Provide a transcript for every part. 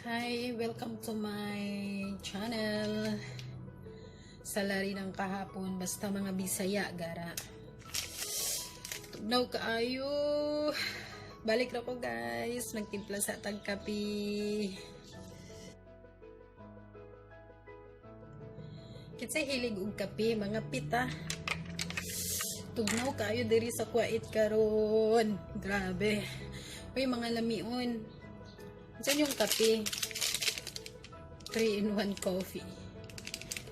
Hi! Welcome to my channel. Salary ng kahapon. Basta mga Bisaya, gara. Tugnaw kaayo. Balik ra ko, guys. Magtimpla sa tagkapi. Kinsay hilig og kape, mga pita. Tugnaw kaayo diri sa Kuwait karon. Grabe. Uy, mga lamion. Saan yung kape? 3 in 1 coffee.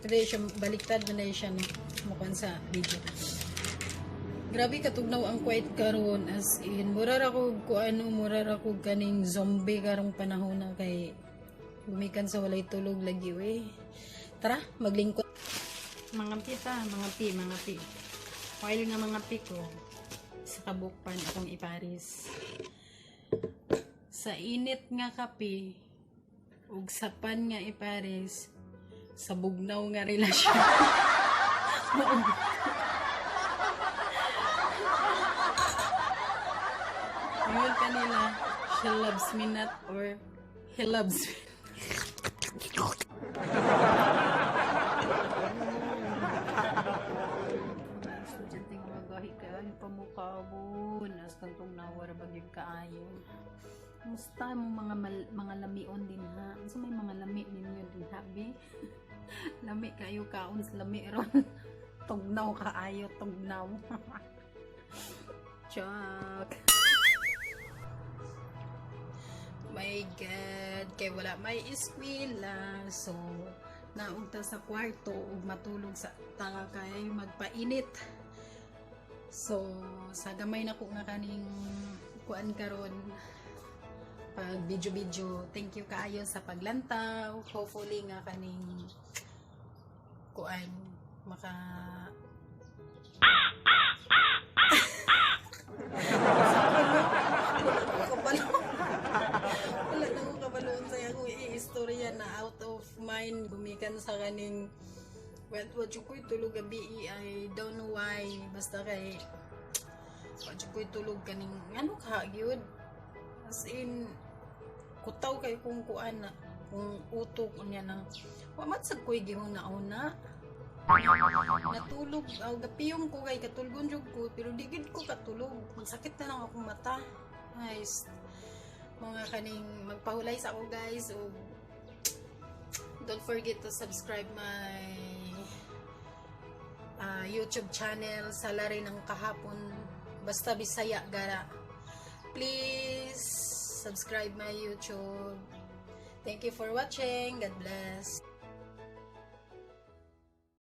Pwede siya, baliktad na na siya, no? Mukuan sa video. Grabe katugnaw ang Kuwait karon, as in mura ra ko ko ano, mura ra ko kaning zombie karong panahon na kay gumikan sa walay tulog lagi we. Tara, maglingkod. Mga pita, mga pi, mga pi. While nga mga pi ko sa kabukpan akong iparis. Sa init nga kape ug sa pan nga ipares sa bugnaw nga relasyon. Ingon kanila, "She loves me not" or "He loves me." Estudyante nga magahi kaayo pamukawon. As kang nawara ba gyud kaayo. Musta mo mga mga lamion din ha? Unsa may mga lami ninyo din ha, be? Lami kayo kaon sa lami ron. Tugnaw kaayo, tugnaw. Chak. My God, kay wala may eskwela. So, naugta sa kwarto ug matulog sa ta kay magpainit. So, sa gamay na ko nga kaning kuan karon pag video-video. Thank you kaayo sa paglantaw. Hopefully nga kaning kuan maka wala ko kabalo. Wala na ko kabalo sa akong i-istorya na out of mind gumikan sa kaning what you ko'y tulog gabi. I don't know why, basta kay what you ko'y tulog kaning ano ka gyud, as in kutaw kay kung kuan na kung utok unya nang wa man sad ko'y gihuna-una natulog aw gapiyong ko kay katulgon jud ko, pero di gid ko katulog, magsakit na lang akong mata. Nice mga kaning magpahulay sa ako, guys, ug don't forget to subscribe my YouTube channel, Salary ng Kahapon, basta Bisaya gara. Please subscribe my YouTube. Thank you for watching. God bless.